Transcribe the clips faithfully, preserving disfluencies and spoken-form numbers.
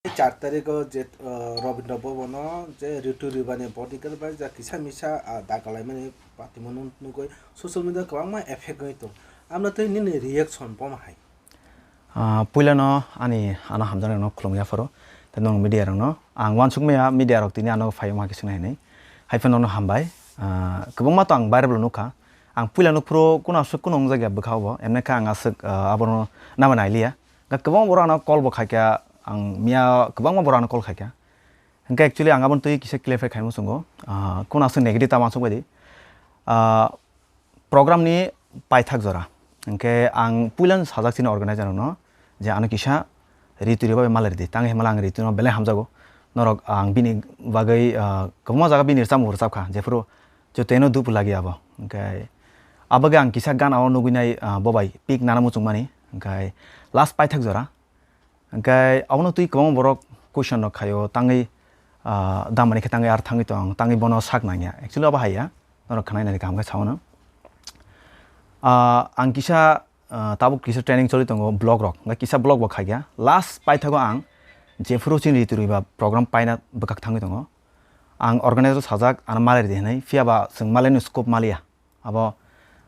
Char tarikh o je, uh, Rabindra Bhavan o je Ritu Ribani bodyguard bai ja kisa misa, ah, dakalaimani patimo nugwi social media kwbangma effect wngwi tong. Amno tei nini reaction bomo hai? Ah, puilano ani ano hamjaknairokno khulumya phoro, tei nong media rokno ang uansukmaya media rok tini ano phai wngma khe swngnai hinwi. Hai phano nokno hambai. Ah, kwbangma to ang viral nukha. Ang puila nukphuru kuno aswk kuno wngjakya bwkha obo, emne khe ang aswk, ah, abono nama nailiya. Ga kwbang borok ano call bo khaikha, ang miya kwbangma borok ano call khaikha. Hwnkhe actually ang aboni twi kisa clarify khaimung chwngo. Ah, kuno aswk negative ta uansuk baidi. Ah, program ni paithak jora. Hwnkhe ang puilano sajak chini organizer rokno je ano kisa Ritu Riba bai malai ridi. Tang himala ang Ritu no belai hamjago. Norok ang bini bagwi, ah, kwbangma jaga bini rwchapmung rwchapkha. Jephuru joteno dupu lagi abo. Hwnkhe abagwi ang kisa gana o nugwi nai, ah, bo bai pick nana muchungmani. Hwnkhe last paithak jora. Hwnkhe abono twi kwbangma borok question rok khaio, tangwi, ah, damani khe tangwi ar thangwi tong, tangwi bono sak nangya. Actually abo haiya, norok khwnai nai kaham khe sao no. Ah, ang kisa, ah, tabuk kisa training choli tongo vlog rok, hwnkhe kisa vlog bo khaikha. Last paithago ang jephuru chini Ritu Riba program paina bwkhak thangwi tongo. Ang organizer sajak, ano malai ridi hinwi, phiya ba chwng malaino scope maliya. Abo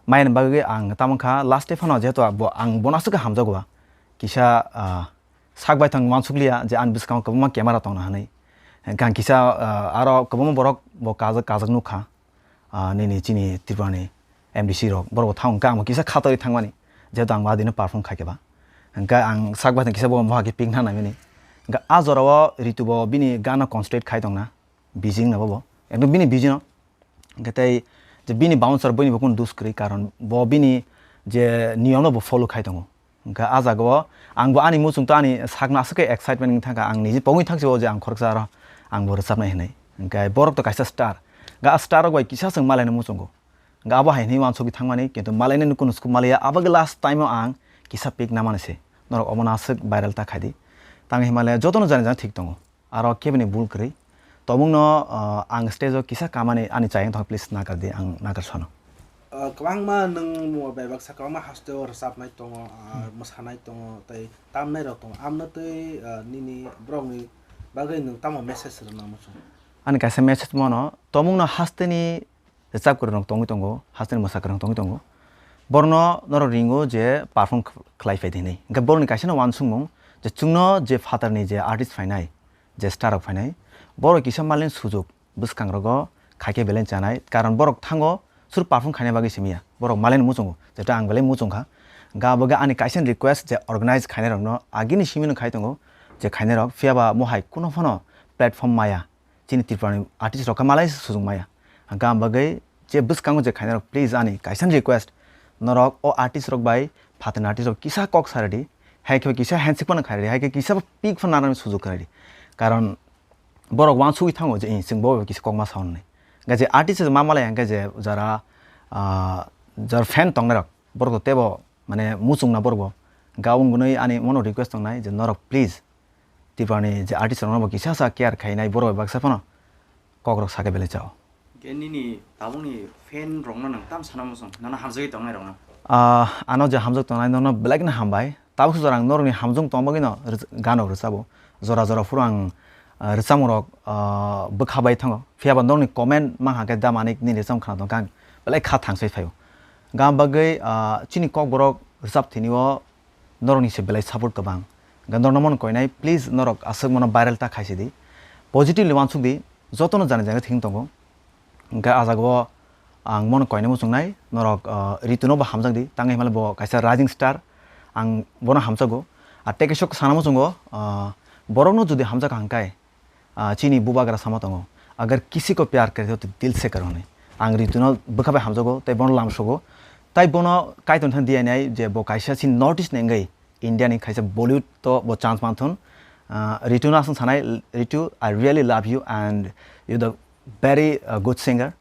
mayan bagwi ang tamo kha last day phano jehetu abo ang bono aswk hamjago ba. Kisa, ah, sak bai thang uansukliya je ani bwskango kwbangma camera tongna hinwi. Hwnkhe ang kisa, ah, aro kwbangma borok bo kajak, kajak nukha. Ah, nini chini Tripura ni M D C rok borok bo thang kha, ang bo kisa khatoi thangmani. Jehetu ang adino perform khaikhe ba. Hwnkhe ang sak bai thang kisa bo mohai khe pick na naimani. Hwnkhe a jorao Ritu bo bini gana concentrate khai tongna. Busy wngna bo bo. Ekdom bini busy no. Hwnkhe tei je bini bouncer boini bo kunu dos kwrwi, karon bo bini je niyom no bo follow khai tongo. Hwnkhe a jaga o ang bo ani muchung to ani sakno aswk khe excitement wngwi thangkha, ang niji pogwi thangsi o je ang khoroksa aro ang bo rwchapnai hinwi. Hwnkhe borok to kaisa star. Hwnkhe a star rok bai kisa chwng malaino muchungo. Hwnkhe abo hai hinwi uansukwi thangmani, kintu malainani kunu scope maliya, abo khe last time o ang kisa pick namani se. Norok omono aswk viral ta khaidi. Tang hinmale jotono jani jani thik tongo. Aro kebini bul kwrwi. Tobukno, ah, ang stage o kisa kamani ani chayeng thok, please nakar di, ang nakar sono. Ah, kwbangma nwng mo bai baksa kwbangma haste o rwchapnai tongo, ah, mwsanai tongo, tei tamnai rok tongo. Amno tei, ah, nini borokni bagwi nwng tamo message rwna muchung? Ani kaisa message mono, tobukno hasteni rwchap kwrwng rok tongwi tongo, hasteni mwsa kwrwng tongwi tongo. Borno norok ringo je perform khlai phai di hinwi. Hwnkhe borokni kaisa no uansukmung je chwngno je phatarni je artist phainai, je star rok phainai, borok kisa malin sujuk bwskang rogo khaikhe belai chanai, karon borok thango sur perform khaina bagwi simiya, borok malin muchungo, jeto ang belai muchungkha. Hwnkhe abo khe ani kaisa ni request je organize khainai rokno agini simino khai tongo je khainai rok, phiya ba mohai kuno phano platform maya. Chini Tripura ni artist rok khe malai se sujung maya. Hwnkhe ang bagwi je bwskango je khainai rok, please ani kaisa ni request, norok o artist rok bai phatarni artist rok kisa kok sa rwdi, hai khe kisa handshake phano khai rwdi, hai khe kisa pick phano nana sujug khai rwdi. Karon borok uansugwi thango je, "Ee, chwng bo bai kisa kok ma sa hwnwi." Hwnkhe je artist ma malai hwnkhe je jara, ah, jar fan tongnai rok, borok to teibo mane muchungna borok bo. Hwnkhe aboni ani mono request tongnai je norok please Tripura ni je artist rokno bo kisa sa care khainai borok bai baksa phano kok rok sakhe belai chao. Hwnkhe nini tabukni fan rokno nwng tam sana muchung, nono hamjagwi tongnai rokno? Ah, ano je hamjak tongnai nono belai kheno hambai. Tabuk sujak ang norokni hamjak tong bagwino rwch-, ganok rwchabo. Jora jora phuru ang, ah, rwchapmung rok, ah, bwkha bai thango. Phiya ba norokni comment mankha khe da manik nini rwchapmung khna tongkha ang belai kha thangsoi phaio. Gam bagwi, ah, chini kokborok rwchap thini o norokni se belai support kwbang. Hwnkhe norokno mano koinai, please norok aswk mano viral ta khaisi di. Positively uansuk di, jotono jani jani thik tongo. Hwnkhe ah jaga o ang mano koinai muchungnai, norok, ah, Rituno bo hamjak di, tangwi himale bo kaisa rising star, ang bono hamjago. Ah, tei kaisa sana muchungo, ah, borokno jodi hamjak hwnkhe, ah, chini bubagra sama tongo, "Agar kisi ko pyar kare to dil se karo," hinwi. Ang Rituno bwkha bai hamjago, tei bono lamsogo. Tai bono kaitor thang diya nai je bo kaisa chini North East ni wngwi India ni kaisa Bollywood to bo chance manthun. Ah, Rituno aswng sanai, "Ritu, I really love you and you the very, uh, good singer."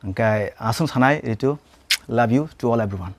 Hwnkhe aswng sanai, "Ritu, love you to all everyone."